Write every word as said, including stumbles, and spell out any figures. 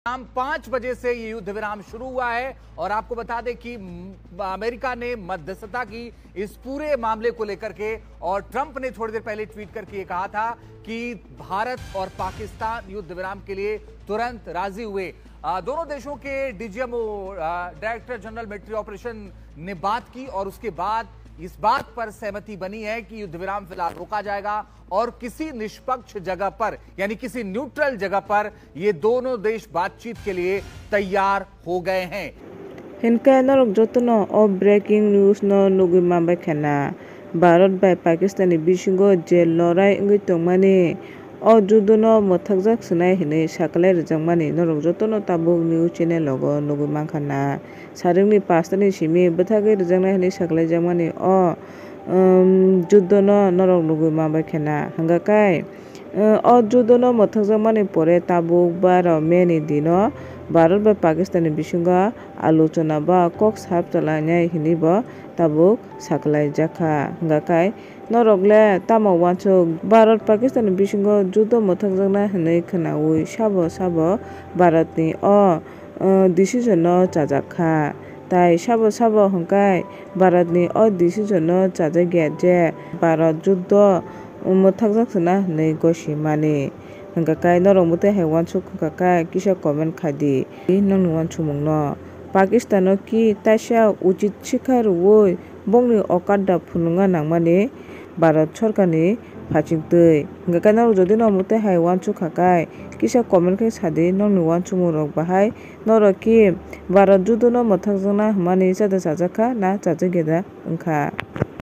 शाम पाँच बजे से ये युद्ध विराम शुरू हुआ है और आपको बता दें कि म-, अमेरिका ने मध्यस्थता की इस पूरे मामले को लेकर के, और ट्रंप ने थोड़ी देर पहले ट्वीट करके ये कहा था कि भारत और पाकिस्तान युद्ध विराम के लिए तुरंत राजी हुए। अ, दोनों देशों के डीजीएमओ, अ, डायरेक्टर जनरल मिलिट्री ऑपरेशन ने बात की और उसके बाद इस बात पर सहमति बनी है कि युद्ध विराम फिलहाल रोका जाएगा और किसी निष्पक्ष जगह पर, यानी किसी न्यूट्रल जगह पर ये दोनों देश बातचीत के लिए तैयार हो गए हैं। Hinkhe norok jotono o breaking news no nugwi manbai khena. Bharat bai Pakistan ni bisingo je lorai wngwi tongmani, o judo no mwthakjak swnai hinwi saklai rwjakmani norok jotono tabuk news channel rogo nugwi mankha na. Sarikni pash tani simi bwthagwi rwjaknai hinwi saklai jakmani o, um, judo no norok nugwi manbai khena. Hwnkha khe, uh, o judo no mwthakjakmani pore tabuk baro May ni dino Bharat bai Pakistan ni bisingo alochona ba kok sap chalainai hinwi bo tabuk saklai jakha. Hwnkha khe norok le tamo uansuk, Bharat Pakistan ni bisingo judo mwthakjakna hinwi khwnaui sabo sabo Bharat ni o, uh, decision no chajak kha. Tai sabo sabo hwnkhe Bharat ni o decision no chajakya je Bharat judo mwthakjak sona hinwi gosimani. Hwnkha khe norok mwtai hai uansuk hwnkha khe kisa comment khai di nokni uansukmung no. Pakistan no ki taisa uchit sikha rwui bongni okada phunukna nangmani Bharat sorkarni phachingtwi. Hwnkha khe norok jodi no mwtai hai uansuk kha khe kisa comment khe sadi nokni uansukmung rok bahai. Norok ki Bharat judo no mwthakjakna hwnmani chada chajak kha na chajakya da wngkha?